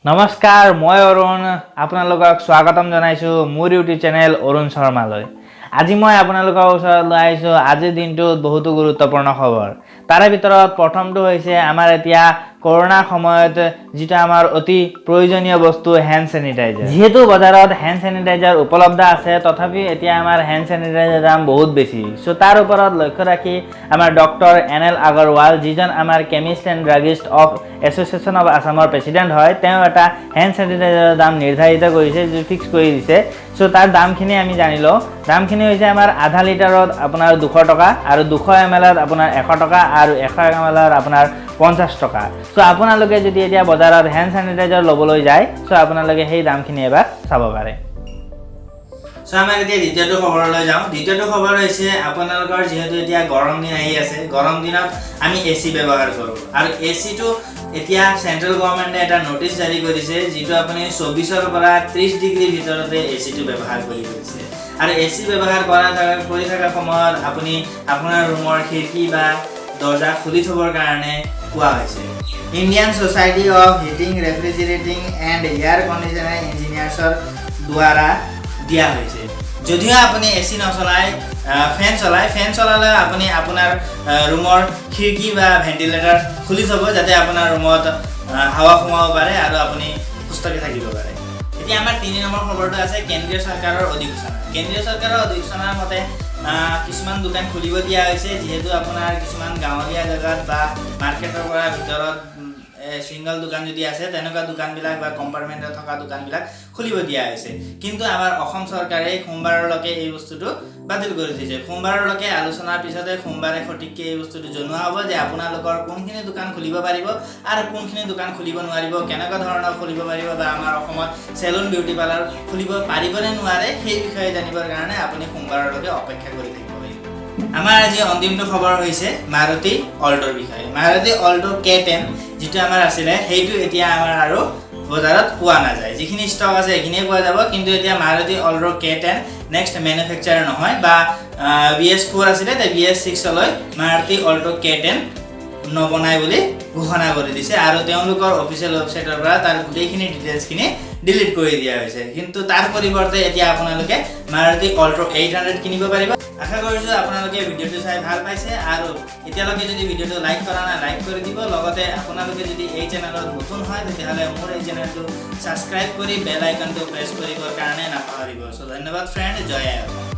নমস্কাৰ, মই অৰুণ, আপোনালোকক স্বাগতম জনাইছোঁ মোৰ ইউটিউব চেনেল অৰুণ শৰ্মালৈ। আজি মই আপোনালোকৰ ওচৰত লৈ আহিছোঁ আজিৰ দিনটোত বহুতো গুৰুত্বপূৰ্ণ খবৰ। তাৰে ভিতৰত প্ৰথমটো হৈছে আমাৰ এতিয়া কৰোণাৰ সময়ত যিটো আমাৰ অতি প্ৰয়োজনীয় বস্তু হেণ্ড চেনিটাইজাৰ। যিহেতু বজাৰত হেণ্ড চেনিটাইজাৰ উপলব্ধ আছে, তথাপিও এতিয়া আমাৰ হেণ্ড চেনিটাইজাৰ দাম বহুত বেছি। চ' তাৰ ওপৰত লক্ষ্য ৰাখি আমাৰ ডক্টৰ এন এল আগৰৱাল, যিজন আমাৰ Chemist and Druggist of Association of আছামৰ প্ৰেচিডেণ্ট হয়, তেওঁ এটা হেণ্ড চেনিটাইজাৰৰ দাম নিৰ্ধাৰিত কৰিছে, যিটো ফিক্স কৰি দিছে। চ' তাৰ দামখিনি আমি জানি লওঁ। দামখিনি হৈছে আমাৰ আধা লিটাৰত আপোনাৰ 200 টকা আৰু 200 এম এলত আপোনাৰ 100 টকা আৰু 100 এম এলত আপোনাৰ 50 টকা। চ' আপোনালোকে যদি এতিয়া বজাৰত হেণ্ড চেনিটাইজাৰ ল'বলৈ যায়, চ' আপোনালোকে সেই দামখিনি এবাৰ চাব পাৰে। চ' আমাৰ এতিয়া দ্বিতীয়টো খবৰলৈ যাওঁ। দ্বিতীয়টো খবৰ হৈছে আপোনালোকৰ যিহেতু এতিয়া গৰম দিন আহি আছে, গৰম দিনত আমি এ চি ব্যৱহাৰ কৰোঁ আৰু এ চিটো এতিয়া চেণ্ট্ৰেল গভৰ্ণমেণ্টে এটা নটিচ জাৰি কৰিছে, যিটো আপুনি 24ৰ পৰা 30 ডিগ্ৰীৰ ভিতৰতে এ চিটো ব্যৱহাৰ কৰিব দিছে। আৰু এ চি ব্যৱহাৰ কৰি থকা সময়ত আপুনি আপোনাৰ ৰুমৰ খিৰিকী বা দৰ্জা খুলি থ'বৰ কাৰণে কোৱা হৈছে। Indian Society of Heating, Refrigerating and Air Conditioner ইঞ্জিনিয়াৰ্ছৰ দ্বাৰা দিয়া হৈছে। যদিও আপুনি এ চি নচলায়, ফেন চলায়, ফেন চলালে আপুনি আপোনাৰ ৰুমৰ খিৰিকী বা ভেণ্টিলেটাৰ খুলি থ'ব, যাতে আপোনাৰ ৰুমত হাৱা সোমাব পাৰে আৰু আপুনি সুস্থকৈ থাকিব পাৰে। এতিয়া আমাৰ 3 নম্বৰ খবৰটো আছে কেন্দ্ৰীয় চৰকাৰৰ অধিসূচনা। কেন্দ্ৰীয় চৰকাৰৰ অধিসূচনাৰ মতে কিছুমান দোকান খুলিব দিয়া হৈছে। যিহেতু আপোনাৰ কিছুমান গাঁৱলীয়া জেগাত বা মাৰ্কেটৰ পৰা ভিতৰত ছিংগল দোকান যদি আছে, তেনেকুৱা দোকানবিলাক বা কম্পাৰ্টমেণ্টত থকা দোকানবিলাক খুলিব দিয়া হৈছে। কিন্তু আমাৰ অসম চৰকাৰে সোমবাৰলৈকে এই বস্তুটো বাতিল কৰি দিছে। সোমবাৰলৈকে আলোচনাৰ পিছতে সোমবাৰে সঠিককৈ এই বস্তুটো জনোৱা হ'ব যে আপোনালোকৰ কোনখিনি দোকান খুলিব পাৰিব আৰু কোনখিনি দোকান খুলিব নোৱাৰিব, কেনেকুৱা ধৰণৰ খুলিব পাৰিব বা আমাৰ অসমত চেলুন, বিউটি পাৰ্লাৰ খুলিব পাৰিবনে নোৱাৰে, সেই বিষয়ে জানিবৰ কাৰণে আপুনি সোমবাৰলৈকে অপেক্ষা কৰি থাকিব পাৰিব। আমাৰ আজি অন্তিমটো খবৰ হৈছে মাৰুতি অল্টোৰ বিষয়ে। মাৰুতি অল্টো কে 10 যিটো আমাৰ আছিলে, সেইটো এতিয়া আমাৰ আৰু বজাৰত পোৱা নাযায়। যিখিনি ষ্টক আছে, সেইখিনিয়ে পোৱা যাব। কিন্তু এতিয়া মাৰুতি অল্টো কে 10 নেক্সট মেনুফেকচাৰ নহয় বা বিএছ 4 আছিলে, এতিয়া বিএছ 6লৈ মাৰুতি অল্টো কে 10 নবনায় বুলি ঘোষণা কৰি দিছে আৰু তেওঁলোকৰ অফিচিয়েল ৱেবছাইটৰ পৰা তাৰ গোটেইখিনি ডিটেইলছখিনি ডিলিট কৰি দিয়া হৈছে। কিন্তু তাৰ পৰিৱৰ্তে এতিয়া আপোনালোকে মাৰুতি অল্টো 800 কিনিব পাৰিব। আশা কৰিছোঁ আপোনালোকে ভিডিঅ'টো চাই ভাল পাইছে আৰু এতিয়ালৈকে যদি ভিডিঅ'টো লাইক কৰা নাই, লাইক কৰি দিব। লগতে আপোনালোকে যদি এই চেনেলত নতুন হয়, তেতিয়াহ'লে মোৰ এই চেনেলটো ছাবস্ক্ৰাইব কৰি বেল আইকনটো প্ৰেছ কৰিবৰ কাৰণে নাপাহৰিব। চ' ধন্যবাদ ফ্ৰেণ্ড, জয় আই অসম।